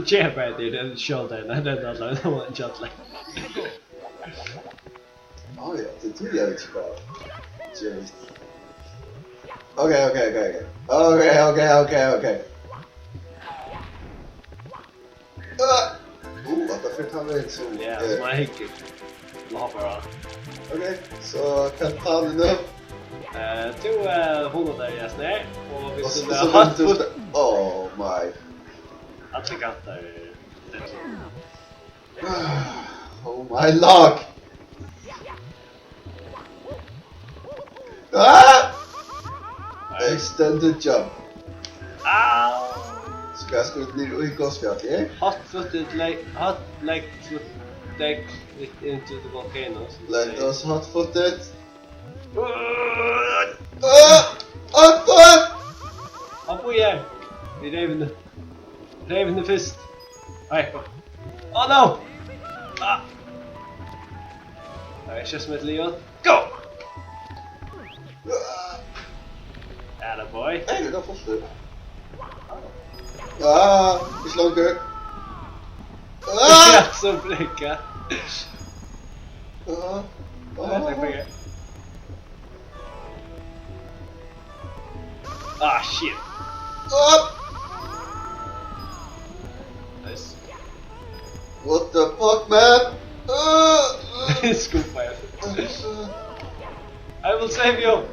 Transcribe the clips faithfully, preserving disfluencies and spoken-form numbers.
Ger bara det, den skjolder, nej, den där, den var en kjattla. Á, ja, tað er tí, eg veit ikki hvat. Eg veit. Ok, ok, ok, ok. Ok, ok, ok, ok. Ah! Uh, hatta fer tann vegin sum, ja, eh, sum hann hyggur. Hann hoppar á. Ok, so hvat er planin nú? Eh, tú, eh, hugnar tær í hesum her, og vit skulu hot foot. Oh my. Allir kantar eru dettir. Oh my lord! Ah! Extended jump. Au! Skal eg skjóta niður í Gosfjall, eh? Hot footed leg, hot leg foot leg into the volcano. Let us hot footed. Ah! Hot foot! Hopp í her. Við reyvini. Reyvini fyrst. Nei. Oh no! Ah! Nei, ikki smitt, Leon. Go! Atta boy. Hey, det var først. Ah, ikki langt. Ah! Ja, so brekka. Ah, ah. Nei, takk fyri. Ah, shit. Up! Nice. What the fuck, man? Uh, uh. Skuffa, ja. I will save you.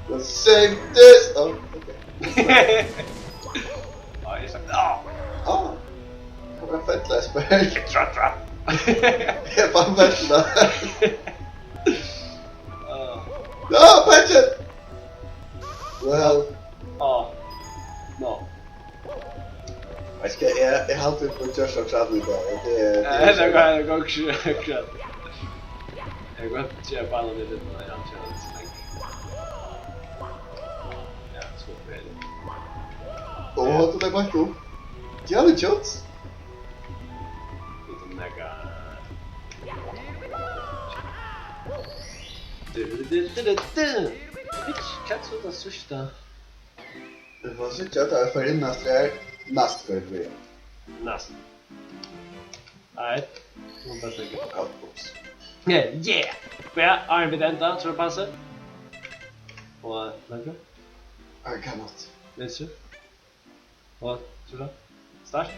We'll save this. Oh, okay. Ah, eg sa, ah. Ah. Hann var fett, Espen. Tra, tra. Eg bara fett. Ah. No, Patrick! Well. Ah. No. Veitst hvat, eg, eg haldi, vit fáa gjørt okkurt annað í dag. Tað er, tað er, ja, tað gongur, tað gongur ikki, akkurát. Eg kann gera bara við tað, ja, tað er so leingi. Ja, so fer tað. Ó, tú leggur beint upp. Jolly Jones. Út um nakað. Du, du, du, du, du, du. Bitch, hvat so tað síðsta? Vit fáa síggja, at tað er for innast her. Næst, hvat er tað? Næst. Eitt. Nú bara steðga. Ja, ups. Yeah, yeah! Ja, áðrenn vit enda, trupulleiki. Og, nakað? I cannot. Vinstri. Og, trupulleiki. Start.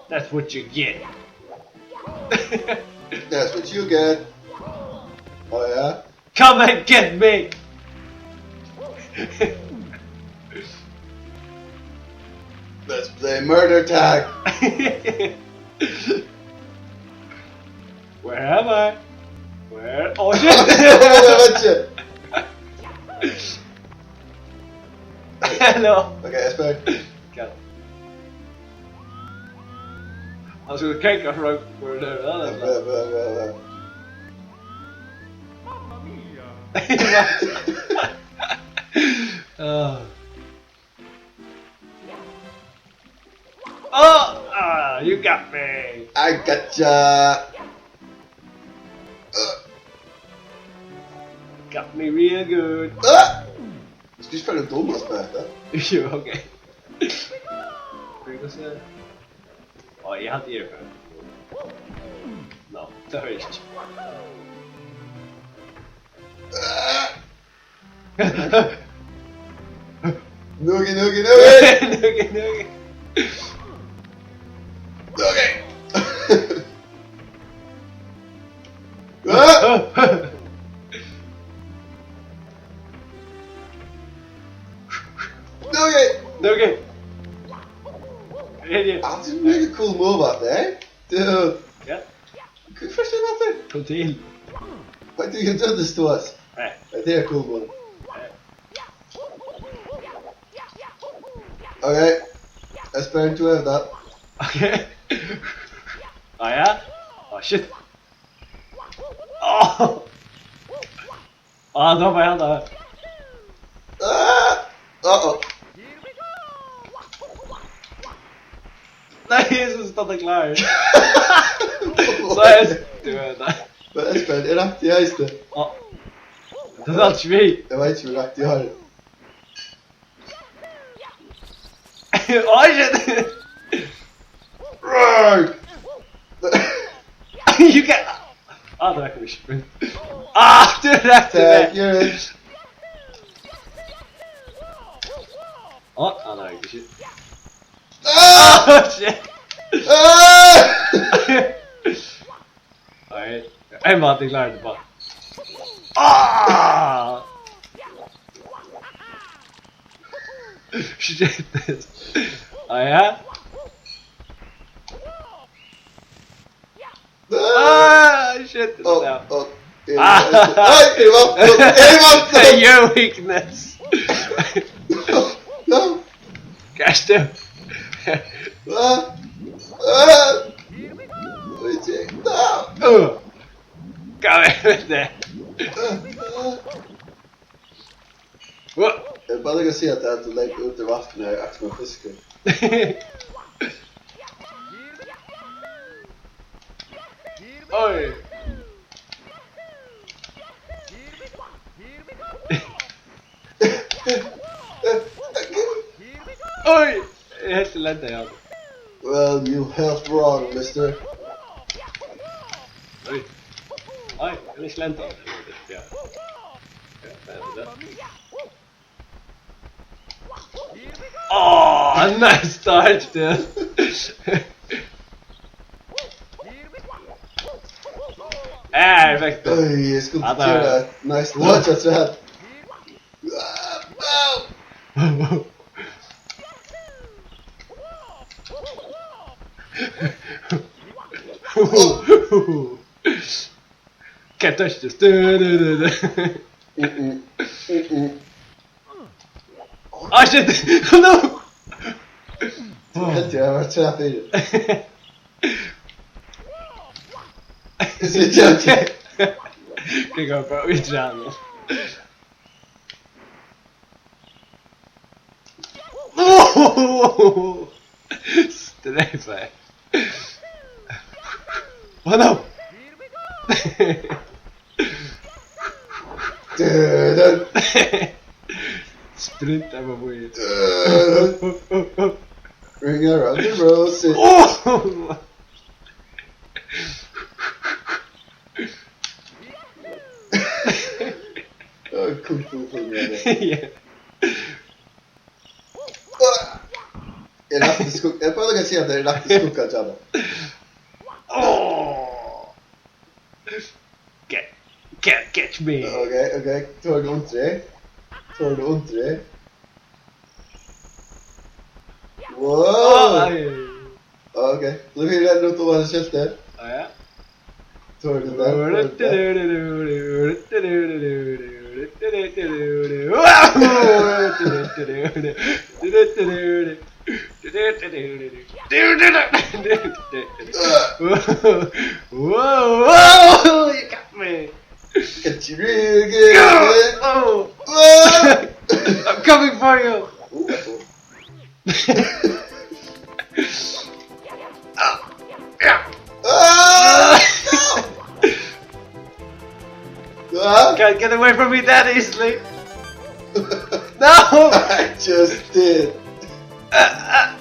That's what you get. That's what you get. Oh, yeah? Come and get me! Let's play murder tag! Where am I? Where? Oh, shit! Eg veit ikki. Hello! Ok, eg spyr. Hvat? Hann skuldi kanga frá hvør tað er, ja, ja, ja, ja, ja. Mamma mia! Ah. Oh, ah, you got me. I gotcha. Uh. Got me real good. Uh. Skal ikki fara dum at spæla? Jú, ok. Hví, hvat sigur? Á, eg haldi, eg eri før. Nå, tað var ikki. Nugi, nugi, nugi! Nugi, nugi! Nugi! Ah! Nugi! Nugi! Hey, yeah. Ah, tað er mega cool move, at, eh? Dude. Ja. Hví fert tú aftur? Kom til. Why do you do this to us? Hey. Hey, tað er cool, man. Hey. Ok. Espen, tú hevur tað. Ok. Ah, ja? Ah, shit. Ah! Ah, tá var hann har. Ah! Uh-oh. Nei, eg skal standa klár. Nei, tú veit tað. Men Espen, eg rakti í heystið. Ah. Tað er alt við. Eg veit ikki, um eg rakti í heystið. Oj, shit. Right. You got... Ah, tað var ikki sprint. Ah, tú rakti meg. Tað er... Á, hann er ikki... Ah! Ah, shit! Ah! Nei, ein mati klárar tað bara. Ah! Shit. Ah, ja. Ah, shit. Oh, oh. Ah. Hey, eg vann. Eg vann. Your weakness. No. Gosh, damn. Ah. Ah. No. Uh. Hvat er tað? Hva? Eg vil bara líka siga, at tú leggur út í vatnið, er akkurát sum ein fiskur. Oj. Oj. Eg helt eg lendi, ja. Well, you held wrong, mister. Oj. Oj, eg vil ikki lenda. Ja. Ja, tað er tað. Åh, nice start, dude. Perfekt. Oj, eg skuldi... Ja, tað er gera eitt nice start, afturat. Can't touch this. Du, du, du, du. Mm-mm. Mm-mm. Ah, shit! No! Eg helt, eg var tvær fyri. Eg sigi, okay. Eg kann bara útræna. Streyfaði. Oh no! Sprinta bara í. Ring around the rosy. Oh! Kung fu film, ja. Yeah. Eg rakti skugg-, eg bara kann siga at eg rakti skuggan hjá mær. Oh! Get, get, catch me. Ok, ok. Tú ert undir. Tú ert undir. Wow. Ai. Ok, so vit renna út um hetta skeltið. Ja, ja. Tók tað, tók tað. Wow, wow, you got me. Got you real good, man. Oh. Whoa. I'm coming for you. Ooh. Ah! Ah! Can't get away from me that easily. No! I just did. Uh, uh,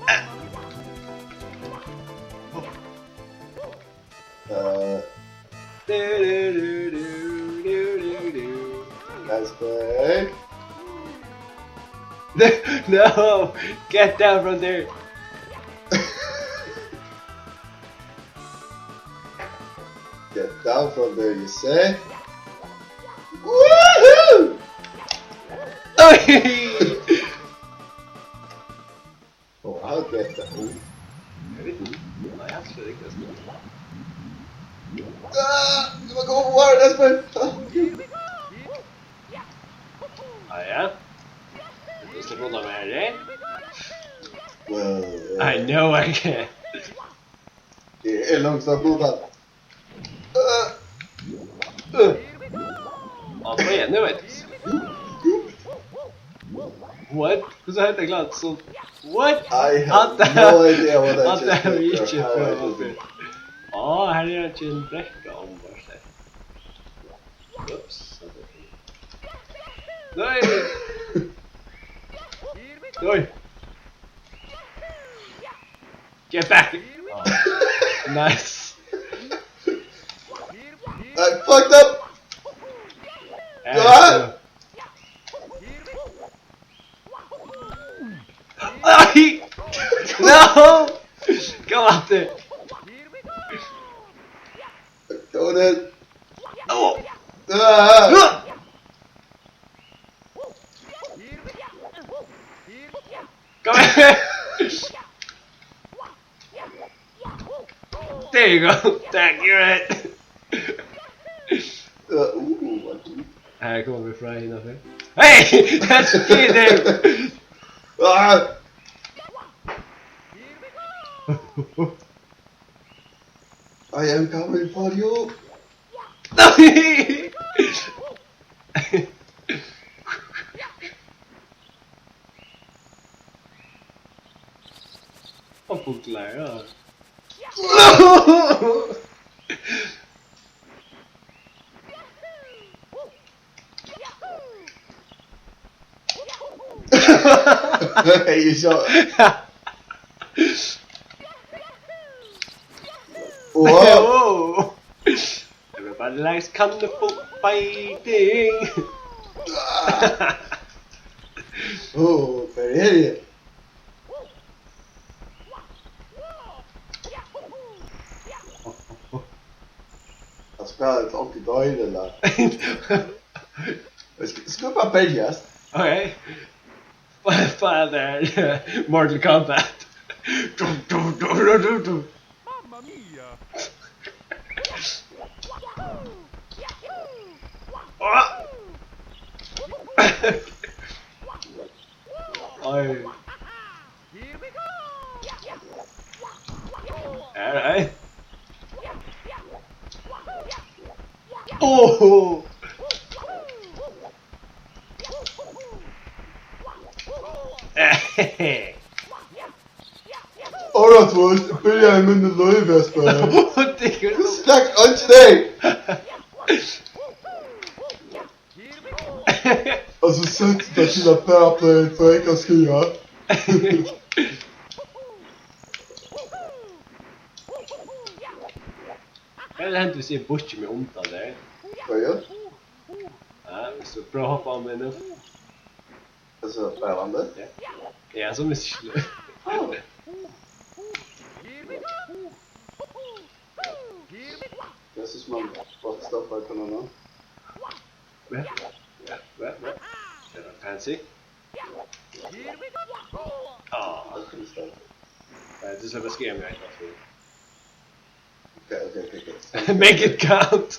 uh. Uh, nice play. No, get down from there. Get down from there, you say? Woohoo! Oj! Wow, get down. Eg veit ikki. Nei, eg helt slett ikki, eg skuldi. Ah, eg má koma upp á vatnið, Espen. Ah, ok. Ah, ja. Vilt tú blunda meir, eh? Well, I know I can. Eg eri langt frá blunda. Øh. Øh. Á, bíða, nú veit eg. What? Hvussu hetta er klárt? So, what? I have no idea what I just did or how I did it. Á, her er ikki ein brekka umborð her. Ups. Nei! Nei! Get back! Oh. Nice. I fucked up! Hey, ah! Ai! No! Come on, dude. Go on in. Oh! Ah! Come here. There you go. Thank you, right. Uh, ooh, what the— Her kommer vi fra innenfor. Hey! That's cheating! Ah! I am coming for you. Og fuglar, ja. Hey, you saw it. Whoa. Whoa. Everybody likes kung fu fighting. Oh, very. Hann spælir til onkel doyr, ella? Sk-, skal bara berjast. Okay. Bara, bara der. Mortal Kombat. Dum, dum, dum, dum, dum, dum. Mamma mia! Oj. All right. Oh! Áðrenn tú veitst, byrjaði minni lív at spæla. Tað er... Hvussu snakk einki nei? Altso, sett tað til at fara play, so eg kann skriva. Hvat er hent, hvis eg bukki meg undan tær? Hvat, ja? Ja, so prøv at hoppa á meg nú. Altso, bara vanligt? Ja. Ja, so missti eg ikki. Á. Tað er sum um at stoppa kanalen. Ja, ja, ja, ja. Tað var fancy. Á. Tað er stórt. Ja, tú sleppur at skera meg eitt aftur. Okay, okay, okay, okay. Make it count.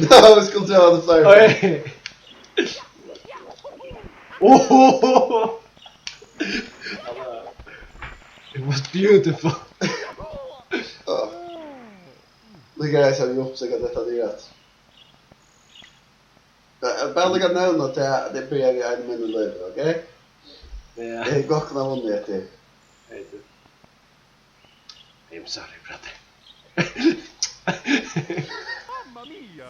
No, vit skulu gera tað fleiri. Oj. Oh. It was beautiful. Oh. Líka eg sá uppsøkja detta, tað er rætt. Ja, bara líka nevna tað, at eg byrjaði við einum minni lívi, okay? Ja. Eg hevði gott kunnað vunnið eftir. Hey, du. I'm sorry, brother. Mamma mia!